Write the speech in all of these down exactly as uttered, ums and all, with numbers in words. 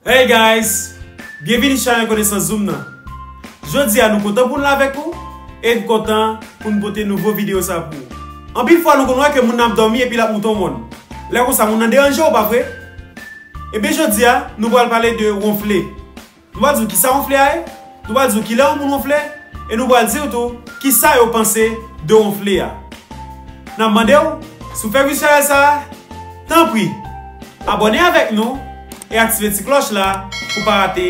Hey guys! Byenvini sou chanèl Konesans Zoom nan. Jodi a nou kontan pou n la avèk ou e n kontan pou n pote nouvo videyo sa pou ou. Anpil fwa nou konn wè ke moun nan ap dòmi epi l ap moute yon mòn. Lè konsa moun nan deranje w, pa vre? Ebyen jodi a nou pral pale de wonfle. Nou pral di w kisa wonfle a ye, nou pral di w kilè yon moun wonfle, e nou pral di w tou kisa yo panse de wonfle a. N ap mande w, si w fèk vin sou chanèl sa a, tanpri, abòne avèk nou e aktive ti klòch la pou w pa rate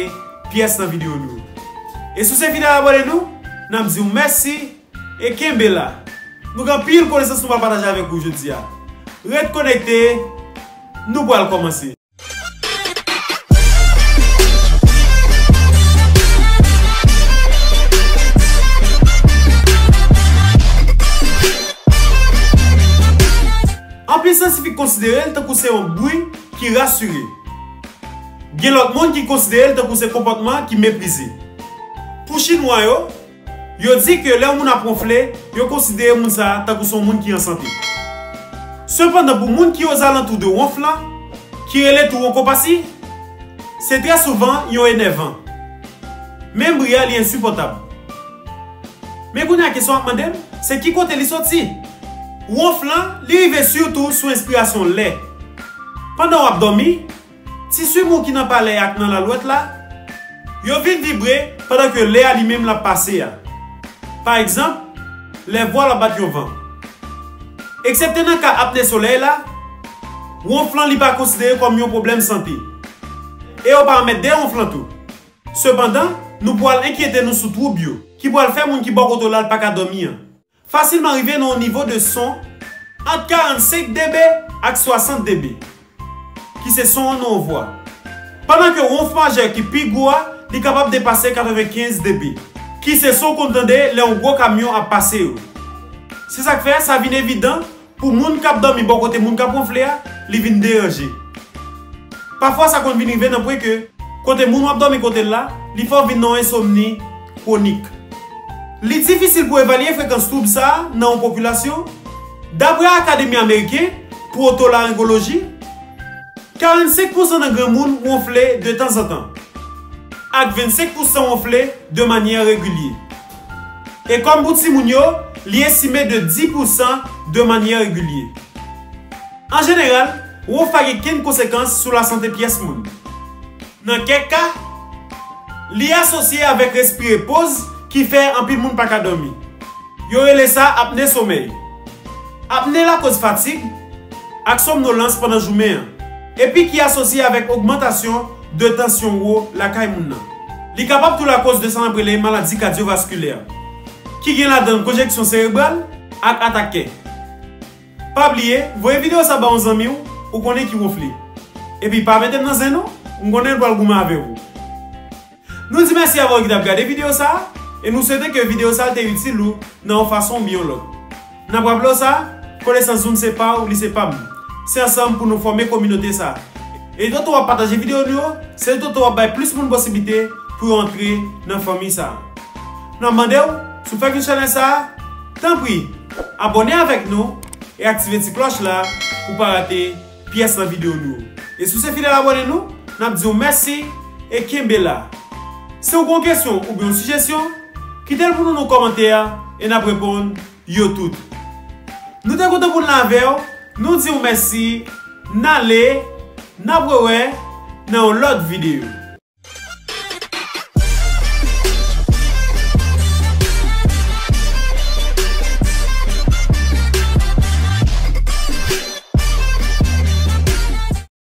pyès nan videyo nou yo. E si w se fidèl abòne nou, n ap di w mèsi e kenbe la. Nou gen anpil konesans nou pral pataje avèk ou jodi a. Ret konekte, nou pral kòmanse. Anpil syantifik konsidere l tankou se yon bri ki rasire. Gen lòt moun ki konsidere l tankou se konpòtman ki meprize. Pou Chinwa yo, yo di ke lè yon moun ap wonfle, yo konsidere moun sa a tankou se yon moun ki an sante. Sepandan, pou moun ki ozalantou de wonf lan, ki rele tou wonkopasin, se trè souvan yon enèvan. Men bri a, li ensipòtab. Men kounye a, kesyon w ap mande m, se ki kote li soti? Wonf lan, li rive sitou sou enspirasyon lè. Pandan w ap dòmi, tisi mou ki nan palè ak nan lalwèt la, yo vin vibre pandan ke lè a li menm l ap pase a. Pa egzanp, lè vwal ap bat yon van. Eksepte nan ka apne solèy la, wonf lan li pa konsidere kòm yon pwoblèm sante. E yo pa remèt de wonf lan tou. Sepandan, nou pral enkyete nou sou twoub yo, ki pral fè moun ki bò kote w la l pa ka dòmi an fasilman rive nan yon nivo de son ant karannsenk dB ak swasant dB, ki se son nan yon vwa. Pandan ke wonf majè ki pi gwo a, li kapab depase katrevenkenz dB, ki se son w konn tande lè yon gwo kamyon ap pase yo. Se sa k fè sa vin evidan pou moun k ap dòmi bò kote moun k ap wonfle a, li vin deranje. Pafwa sa konn vin rive nan pwen ke kote moun w ap dòmi kote l la, li fè w vin nan yon ensomni kwonik. Li difisil pou evalye frekans twoub sa a nan yon popilasyon. Dapre Akademi Ameriken pou Otolaringoloji, karannsenk pousan nan granmoun wonfle detanzantan, ak vennsenk pousan wonfle de manyè regilye. E kòm pou timoun yo, li estime de dis pousan de manyè regilye. An jeneral, wonf pa gen kenn konsekans sou lasante pyès moun. Nan kèk ka, li asosye avèk respire poz ki fè anpil moun pa ka dòmi. Yo rele sa apne somèy. Apne lakoz fatig ak somnolans pandan jounen an, epi ki asosye avèk ogmantasyon de tansyon wo lakay moun nan. Li kapab tou lakoz de sa n ap rele maladi kadyovaskilè, ki gen ladan l konjeksyon serebral ak atak kè. Pa bliye, voye videyo sa ba yon zanmi w ou konnen ki wonfle. Epi pa mete m nan zen non, m konnen l pral goumen avèk ou. Nou di mèsi avè w ki t ap gade videyo sa a, e nou swete ke videyo sa a te itil ou nan yon fason oubyen yon lòt. N ap raple w sa, Konesans Zoom se pa w, li se pa m. Se ansanm pou nou fòme kominote sa a. E toutoutan w ap pataje videyo nou yo, se toutoutan w ap bay plis moun posiblite pou yo antre nan fanmi sa a. N ap mande w, si w fèk vin chanèl sa a, tanpri, abòne avèk nou e aktive ti klòch la pou w pa rate pyès nan videyo nou yo. E si w se fidèl abòne nou, n ap di w mèsi e kenbe la. Si w gen yon kesyon oubyen yon sijesyon, kite l pou nou nan kòmantè a e n ap reponn yo tout. Nou te kontan pou n la avè w, nou di w mèsi, n ale, n ap rewè nan yon lòt videyo.